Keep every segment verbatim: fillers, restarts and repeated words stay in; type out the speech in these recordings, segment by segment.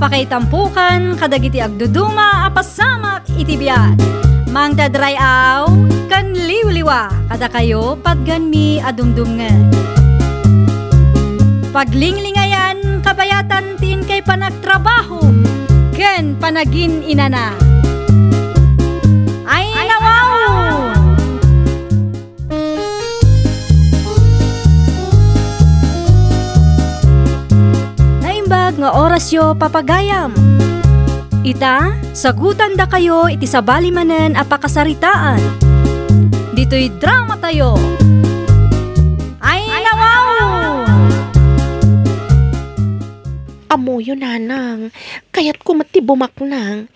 Pakaitampokan kadagiti agduduma a pasamak iti biag. Mangted ray-aw ken liwliwa kadakayo patganmi a dumdumngeg. Paglinglingayan kabayatan ti inkay panagtrabaho ken panagin-inana. Ay, nawaw! Naimbag nga orasyo, papagayam. Ita, sagutandakayo iti sabali manen a pakasaritaan. Ditoy dramatayo. Ay, nawaw! Ammoyo, nanang, kayatko met ti bumaknang.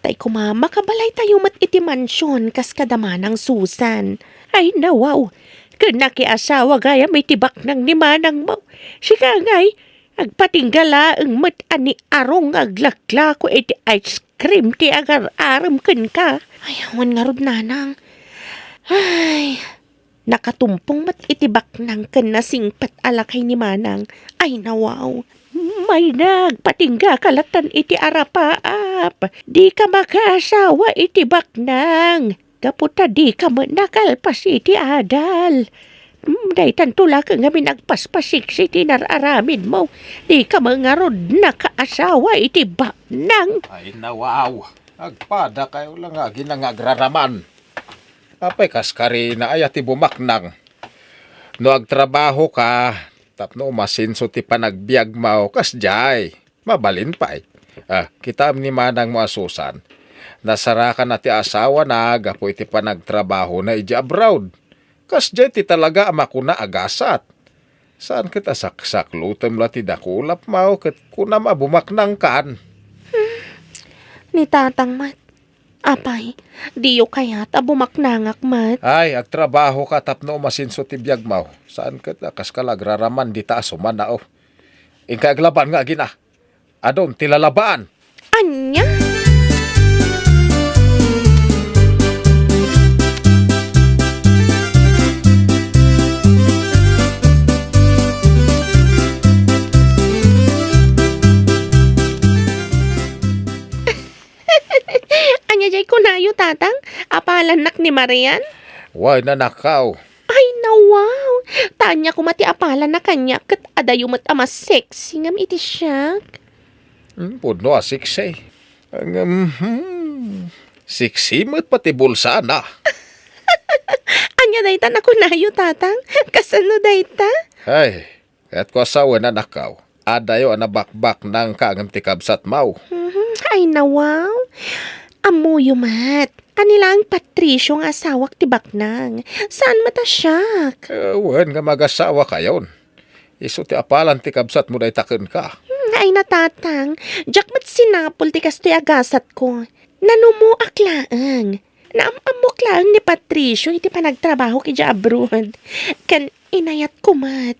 Tay koma, makabalaytayo met iti mansion kas kada manang Susan. Ay, nawaw! Ken nakiasawa gayam iti baknang ni manangmo. Sika ngay, agpatingga laeng met a ni Arong nga aglaklako iti ice cream ti agar-arem kenka. Ay, awan ngarud, nanang. Ay, Nakatumpong met iti baknang ken nasingpet a lakay ni manang. Ay, nawaw! Mayna, agpatinggaka lattan iti arapaap. Dika makaasawa iti baknang. Gapu ta dika met nakalpas iti adal. Hmm, daytanto la ket ngamin agpaspasiksi ti nar-aramidmo. Dika met ngarud nakaasawa iti baknang. Ay, nawaw! Agpadakayo la nga agina nga agraraman. Apay, kas karina aya ti bumaknang? No agtrabahoka tapno umasenso ti panagbiagmo, kasdiay, mabalin pay. Ah, kitaem ni manangmo a Susan, nasarakan a ti asawana gapu iti panagtrabahona idiay abroad. Kasdiay ti talaga a makuna a gasat. Saan ket a saksaklotem la ti dakulapmo ket kunam a bumaknangkan? Ni tatang met, Apay, diyo kayat a bumaknangak met? Ay, agtrabahoka tapno umasenso ti biagmo. Saan ket a kaska la agraraman dita a sumanao. Inkay aglaban nga agina. Adun ti lalabaan. Ania? Ania jay kunayo, Tatang? Apalannak ni Marian? Wen, anakkaw. Ay, nawaw! Ta ania koma ti apalanna kaniak ket adayo met a mas sexy ngem iti siak. Hmm, pudno a sexy. Ngem, hmm, sexy met pati bulsana. Ania dayta a kunayo, Tatang? Kasano dayta? Ay, Kayatko a sawen, anakkaw, adayo a nabakbaknangka ngem ti kabsatmo. Mhm. Ay, nawaw. Ammoyo met. Ania laeng Patricio nga asawak ti baknang. Saan met a siak? Eh, wen nga magasawakayon. Isu ti apalan ti kabsatmo dayta kenka. Hmm, ay, natatang. Diak met sinapul ti kastoy a gasatko. Nanumoak laeng. Naam-ammok laeng ni Patricio iti panagtrabahok idiay abroad. Ken inayatko met.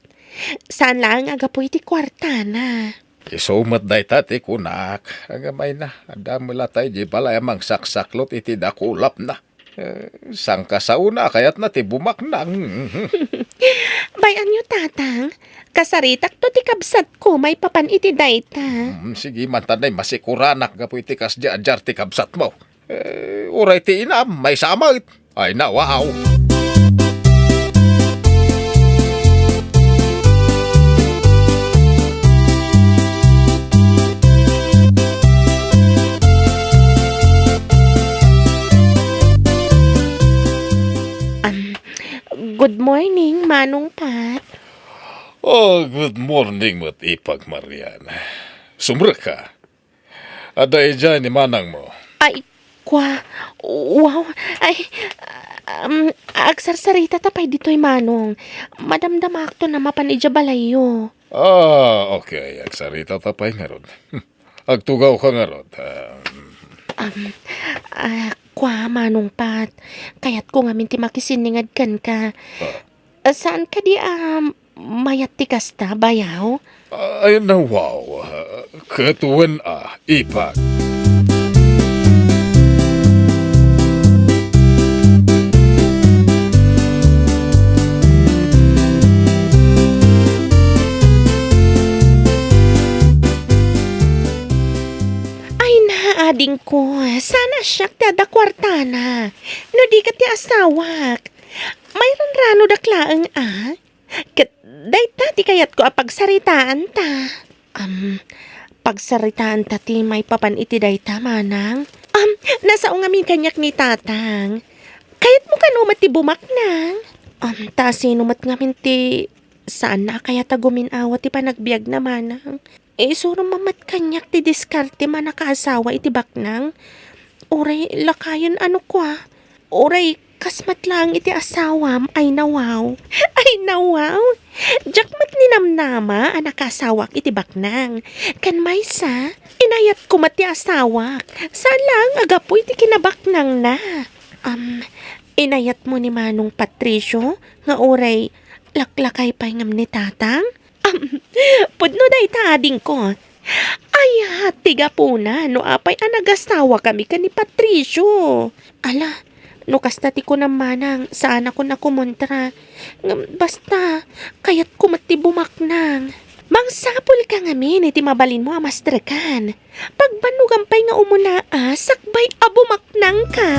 Saan laeng a gapu iti kuartana. Isu met dayta ti kunak. Ngem ay na, adda met latta idiay balay a mangsaksaklot iti dakulapna. Eh, sangkasaona a kayatna ti bumaknang. Bay-anyo, Tatang. Kasaritakto ti kabsatko maipapan iti dayta. Hmm, sige man, ta nay masikuranak gapu iti kasdi a diar ti kabsatmo. Eh, uray ti inam, maysa met. Ay, nawaw! Um, good morning, Manong Pat. Oh, good morning met, Ipag Marian. Sumrekka. Adda idiay ni manangmo. Ay, kua, wow. Ay, um, agsarsaritata pay ditoy, Manong. Madamdamakto a mapan idiay balayyo. Ah, okay. Agsaritata pay ngarud. Agtugawka ngarud. Um, Um, ah, kua, Manong Pat. Kayatko ngamin ti makisinninged kenka. Ah. Ah, saan kadi a mayat ti kasta, bayaw? Ay, nawaw. Ket wen a, Ipag. Dingko, saan a siak ti adda kuartana. No di ket ti asawak. Mayranranudak laeng a. Ket dayta ti kayatko a pagsaritaanta. Am, pagsaritaanta ti maipapan iti dayta, manang. Am, nasao ngamin kaniak ni tatang. Kayatmo kano met ti bumaknang? Am, ta sino met ngamin ti saanna a kayat a gumin-awa ti panagbiagna, manang? Isurom met kaniak ti diskarte a nakaasawa iti baknang. Uray lakayen a no kua. Uray kas met laeng iti asawam, ay nawaw. Ay nawaw! Diak met ninamnama a nakaasawak iti baknang. Ken maysa, inayatko met ti asawak. Saan laeng a gapu iti kinabaknangna. Am, inayatmo ni Manong Patricio nga uray laklakay pay ngem ni Tatang? Am, pudno dayta, adingko. Aya, ti gapuna no apay a nagasawakami ken ni Patricio. Ala, no kasta ti kunam, manang, saanakon a kumontra. Ngem basta, kayatko met ti bumaknang. Mangsapulka ngamin iti mabalinmo a mastrekan. Pagbannogan pay nga umuna a sakbay a bumaknangka.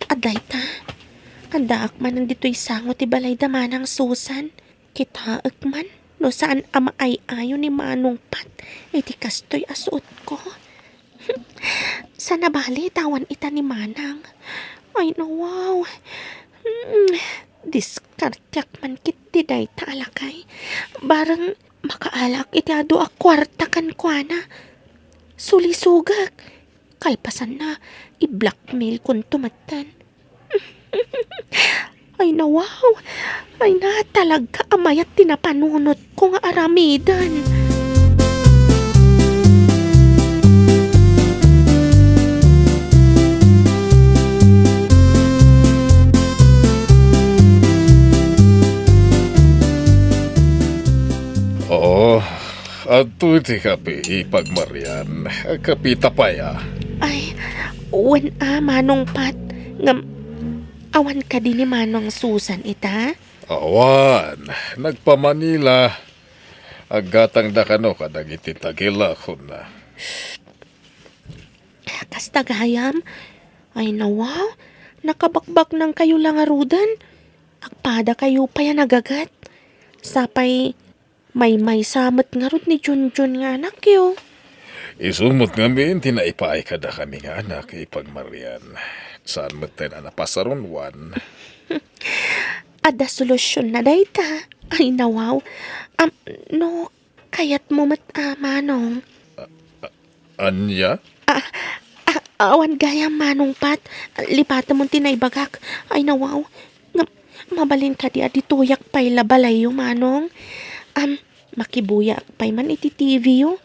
Adayta, addaak manen ditoy sango ti balayda Manang Susan. Kitaek man no saan a maay-ayo ni Manong Pat iti kastoy a suotko. Saan a bali ta awan ita ni Manang. Ay, nawaw. Hmm, diskarteak man ketdi dayta a lakay. Bareng makaalaak iti adu a kuarta kenkuana. Sulisogak. Kalpasanna, i-blackmailkonto metten. Ay, nawaw. Ay na, talaga a mayat ti napanunotko nga aramiden. Oo, adtoy ti kape, Ipag Marian. Kapita pay, a. Ay, wen a, Manong Pat. Ngem, awan kadi ni Manong Susan ita? Awan. Nagpa-Manila. Aggatangda kano kadagiti tagilakonna. Kasta gayam? Ay, nawa, nakabakbaknangkayo la ngaruden. Agpadakayo pay a nagaget. Sapay maymaysa met ngarud ni Junjun nga anakyo. Isu met ngamin ti naipaay kadakami nga anak, Ipag Marian. Saan metten a napasarunoan. Adda solutionna dayta. Ay, nawaw. Am, no kayatmo met a, Manong. Ania? Ah, ah, awan gayam, Manong Pat. Lipatemon ti naibagak. Ay, nawaw. Ngem, mabalin kadi a ditoyak pay la balayyo, Manong? Am, makibuyaak pay man iti T V yo.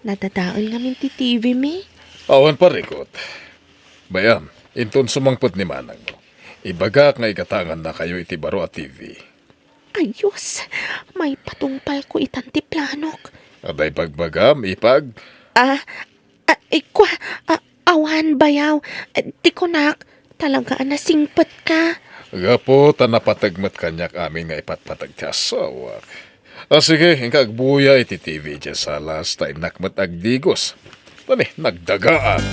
Nadadael ngamin ti T V mi. Awan parikot. Bay-am, inton sumangpet ni manangmo, ibagak nga igatangannakayo iti baro a T V. Ayos, maipatungpalko itan ti planok. Adda ibagbagam, Ipag? Ah, ah, ikwa, ah, awan, bayaw. Eh, ti kunak, talaga a nasingpetka. Gapu ta napateg met kaniak amin nga ipatpateg ti asawak. Ah, sige, inka agbuya iti T V idiay salas, ta innak met agdigos. Tani, nagdagaan.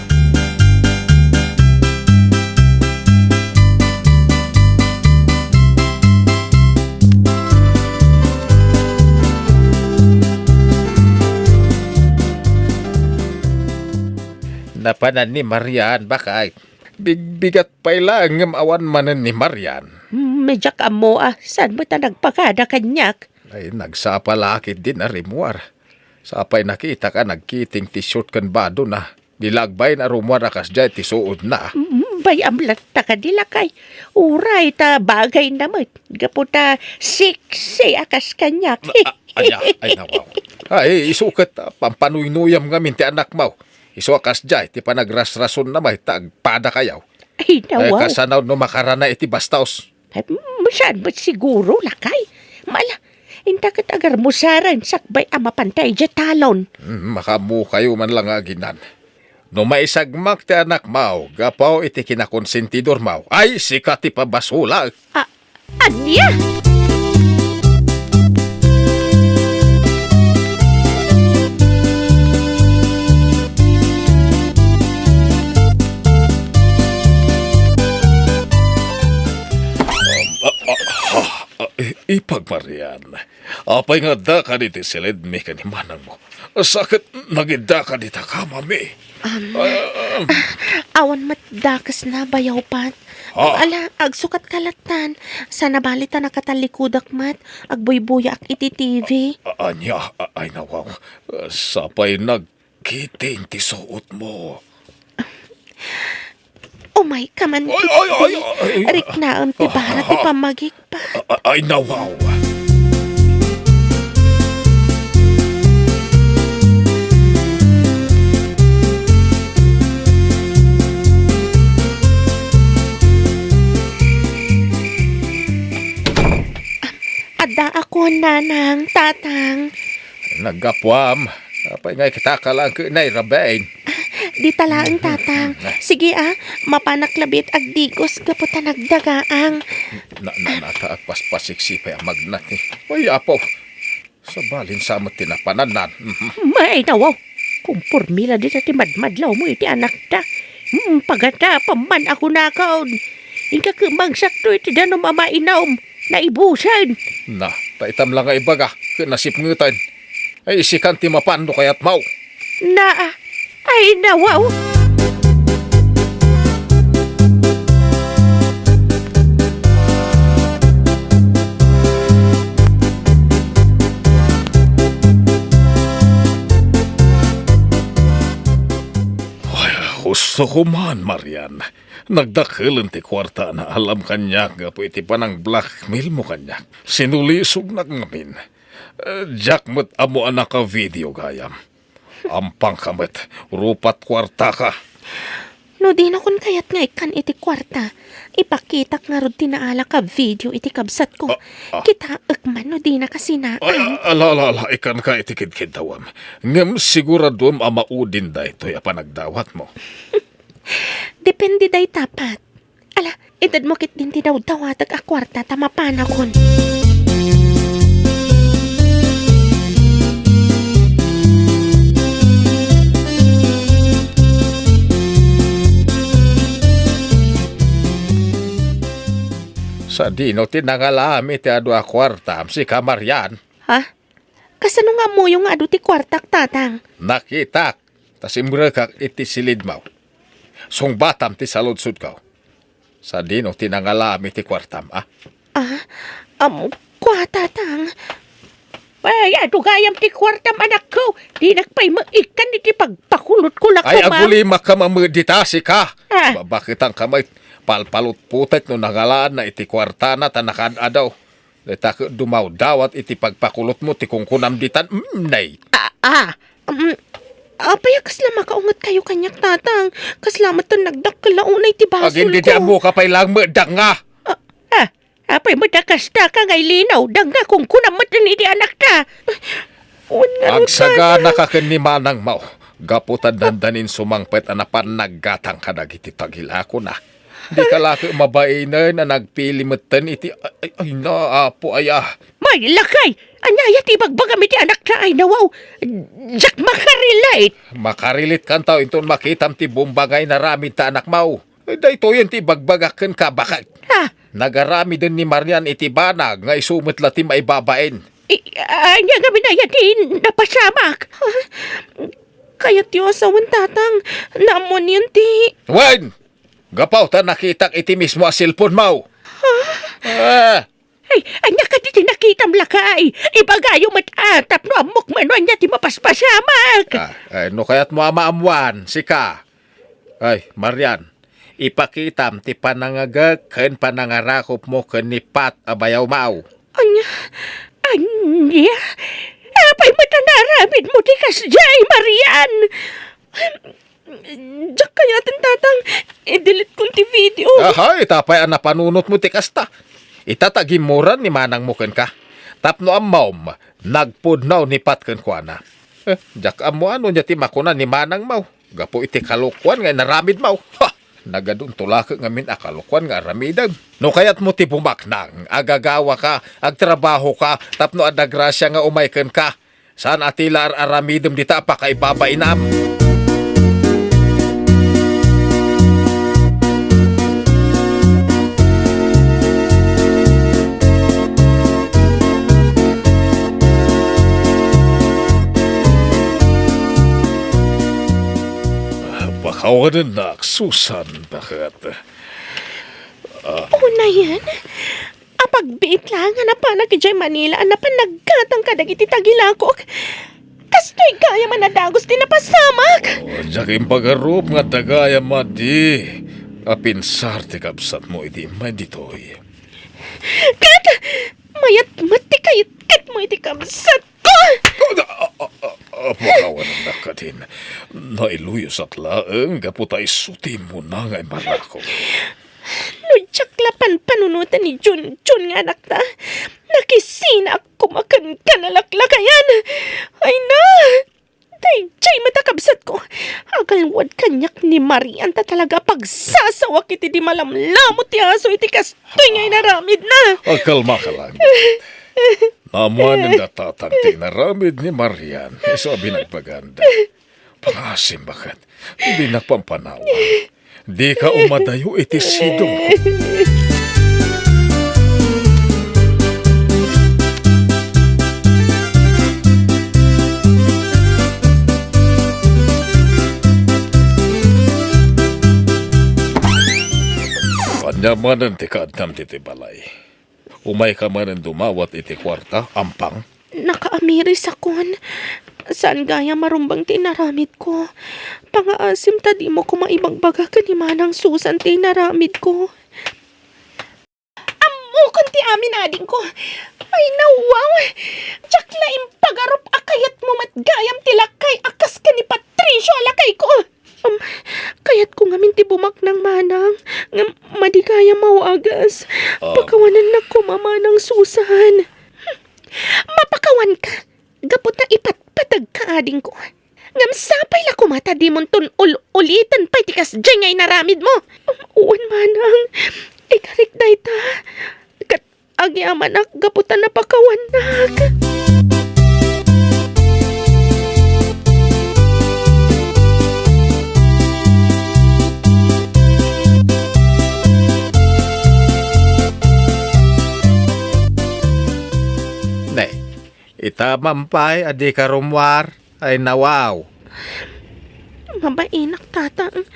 Napanan ni Marian, bakay. Bigbigat pay laeng ngem awan manen ni Marian. Mm, diak ammo a, saan met a nagpakada kaniak? Ay, nagsapa la ketdi a rimmuar. Sapay nakitak a nagkiting ti short ken badona. Di la agbain a rummuar a kasdiay ti suodna. Mm, bay-am latta kadi, lakay. Uray ta bagayna met. Gapu ta sexy a kas kaniak. A-, a-, aya, ay, nawaw. Ay, isu ket, ah, pampanuynuyam ngamin ti anakmo. Isu a kasdiay ti panagrasrasonna met ta agpadakayo. Ay, nawaw. Ay, kasano no makarana iti bastaos? Ay, mm, saan met siguro, lakay? Mala, inta ket agarmusaren sakbay a mapantay idiay talon. Mm, makaammokayo man la nga aginan. No maisagmak ti anakmo gapu iti kinakonsentidormo, ay, sika ti pabasolak. A-, ania? Ah, ah, ah, ah, i-, ipagmarian. Apay nga addaka ditoy silidmi ken ni manangmo? Sa ket nagiddaka dita kamami? Am, Ah. ah, awan met dakesna, Bayaw Pat. Ah. Ala, agsukatka lattan. Sana bali ta nakatalikudak met, agbuybuyaak iti T V. A-, ania? A-, ay, nawaw. Sapay nagkiting ti suotmo. Umayka man Ay, ay, ay, ketdi. ay, ay. Riknaem ti bara ti pammagikpat. A-, a-, ay, nawaw. Addaakon, nanang, tatang. Naggapuam. Apay nga ikitaka laeng ket nairabain? Dita laeng, tatang. Sige, a, mapanak labi iti agdigos gapu ta nagdagaang. Na, na, nata, agpaspasiksi pay a magnat, eh. Ay, apo. Sabalin sa met ti napanannan. Mhm. Ay, nawaw. Kumpormi la dita ti madmadlawmo iti anakta. Hmm, pagatapaman a kunakon. Inka ket mangsakto iti danum a mainum. Naibusen. Na, ta itam la nga ibaga, ket nasipngeten. Ay, sikan ti mapan no kayatmo. Na, ay, nawaw. Ay, husto ko man, Marian. Nagdakelen ti kuarta a naalam kaniak gapu iti panang-blackmailmo kaniak. Sinulisognak ngamin. Eh, diak met ammo a naka-video gayam. Ampangka met, rupat kuartaka. No dinakon kayat nga ikkan iti kuarta, ipakitak ngarud ti naalak a video iti kabsatko. Ah, ah. Kitaek man no dinaka sinaan. Ah, ala, ala, ala, ikkanka iti kidkiddawem. Ngem siguraduem a maudin daytoy a panagdawatmo. Depende dayta, Pat. Ala, itedmo ketdin ti dawdawatek a kuarta ta mapanakon. Sadino ti nangalaam iti adu a kuartam, sika, Marian? Ha? Kasano nga ammoyo nga adu ti kuartak, tatang? Nakitak. Ta simrekak iti silidmo. Sungbatam ti saludsodko. Sadino ti nangalaam iti kuartam, a? Ah, um, kua, tatang. Ay, adu gayam ti kuartam, anakko. Dinak pay maikkan iti pagpakulotko la koma. Ay, agulimakka met dita, sika. Ah. Babaketanka met, palpalutpotek no nangalaanna iti kuartana ta nakaad-adu. Dayta ket dumawdawat iti pagpakulotmo ti kunkunam ditan, mm, nay. Ah, ah, um, apay a kasla makaungetkayo kaniak, tatang? Kasla met ti nagdakkel a unay ti basolko. Agin didi ammoka pay laeng met danga. Ah, ah, apay met a kasta ka nga ilinaw, danga kunkunam met iti anakta. Wen ngarud, Agsaganaka ken ni manangmo, gapu ta dandanin sumangpet a napan naggatang kadagiti tagilakona. Dika la ket mabainen a nagpili metten iti, ay, ay, na, Apo, aya. May lakay! Ania aya ti ibagbagam iti anakta, ay nawaw? Diak makarelate. Makarelate kanto inton makitam ti bomba nga inaramid ta anakmo. Ay, daytoyen ti ibagbagak kenka, baket. Ha? Nagaramiden ni Marian iti banag nga isu met la ti maibabain. I-, ania ngamin aya ti napasamak? Ha? Kayatyo a sawen, tatang. Naammoenyon ti Wen! Gapu ta nakitak iti mismo a cellphone-mo. Ah! Ay, ania kadi ti nakitam, lakay? Ibagayo met, a, tapno ammok man no ania ti mapaspasamak. Ah, ay, no kayatmo a maammuan, sika. Ay, Marian, ipakitam ti panangagek ken panangarakopmo ken ni Pat a bayawmo. Ania? Ania? Apay met a naaramidmo ti kasdiay, Marian? Diak kayaten, tatang. I-delete-kon ti video. Aha, ita pay a napanunotmo ti kasta. Ita ta gimmuran ni manangmo kenka. Tapno ammom, nagpudno ni Pat kenkuana. Eh, diak ammo no ania ti makuna ni manangmo. gapu iti kalokuan nga inaramidmo. Ha! Nagadunto laeng ngamin a kalokuan nga aramidem. No kayatmo ti bumaknang, agagawaka, agtrabahoka, tapno adda grasia nga umay kenka. Saan a ti la ar-aramidem dita a pakaibabainam. Pakawanennak, Susan, baket. Ah. Unayen, apagbiit laeng a napanak idiay Manila a napan naggatang kadagiti tagilakok. Kastoy gayam a nadagus ti napasamak. Oh, diak impagarup nga adda gayam a di apinsar ti kabsatmo iti immay ditoy. Ket mayat met ti kayat-kayatmo iti kabsatko. Ah, ah, ah, ah, pakawanennak kadin. Nailuyosak laeng gapu ta isu ti immuna nga immarakok. No diak la panpanunoten ni Junjun nga anakta, nakisinaak koma kenka a nalaklakayan. Ay na! Daydiay met a kabsatko, agalwad kaniak ni Marian ta talaga a pagsasawak iti di malamlamut ti aso iti kastoy nga inaramidna. Agkalmaka laeng. Naammoanen da tatang ti inaramid ni Marian, isu a binagbaganda. Pangaasim, baket. Dinak pampanawan. Dika umadayo iti sidongko. Ania manen ti kaaddam ditoy balay? Umayka manen dumawat iti kuarta, Ampang? Nakaamirisakon. Saan gayam a rumbeng ti inaramidko. Pangaasim ta dimo koma ibagbaga ken ni Manang Susan ti inaramidko. Ammokon ti amin, adingko. Ay, nawaw! Diak la impagarup a kayatmo met gayam ti lakay a kas ken ni Patricio a lakayko. Um, kayatko ngamin ti bumaknang, manang, ngem madi gayam a wagas. Ah. Pakawanennak koma, Manang Susan. Mapakawanka, gapu ta ipatpateg ka, adingko. Ngem sapay la koma ta dimonton ul-uliten pay ti kasdiay nga inaramidmo. Um, wen, manang, ikarik dayta. Ket agyamanak gapu ta napakawannak. Ne, ita man pay a dika rummuar, ay nawaw. Mabainak, tatang.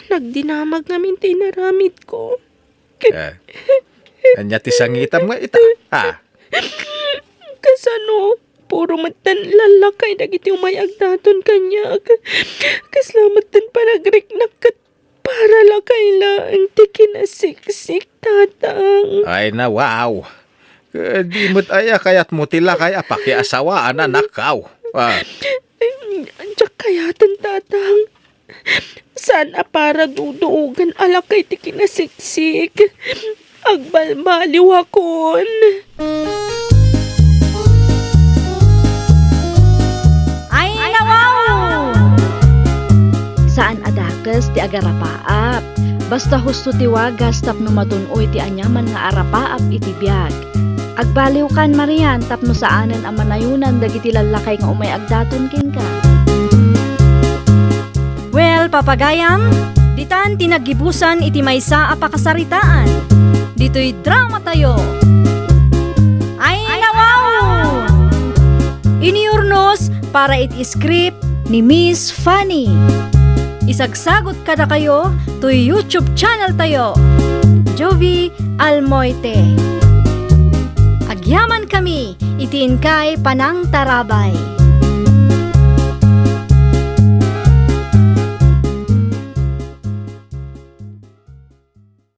Nagdinamag ngamin ti inaramidko. Eh, ania ti sangitam nga ita? Ah. Kasano? Puro metten lallakay dagiti umay agdaton kaniak. Kasla metten panagriknak ket para lakay laeng ti kinasiksik, tatang. Ay, nawaw. Eh, di met aya kayatmo ti lakay a pakiasawaan, anakko. Ah. Diak kayaten, tatang. Saan a para duduogan a lakay ti kinasiksik. Agbalbaliwakon. Ay, nawaw! Saan a dakes ti agarapaap. Basta husto ti wagas tapno matun-oy ti aniaman nga arapaap iti biag. Agbaliwkan, Marian, tapno saanen a manayonan dagiti lallakay nga umay agdaton kenka. Well, papagayam, ditan ti naggibusan iti maysa a pakasaritaan. Ditoy dramatayo. Ay, nawaw! Iniurnos para iti script ni Miss Fanny. Isagsagut kadakayo toy YouTube channel tayo, Jovie Almoite. Agyaman kami iti inkay panangtarabay.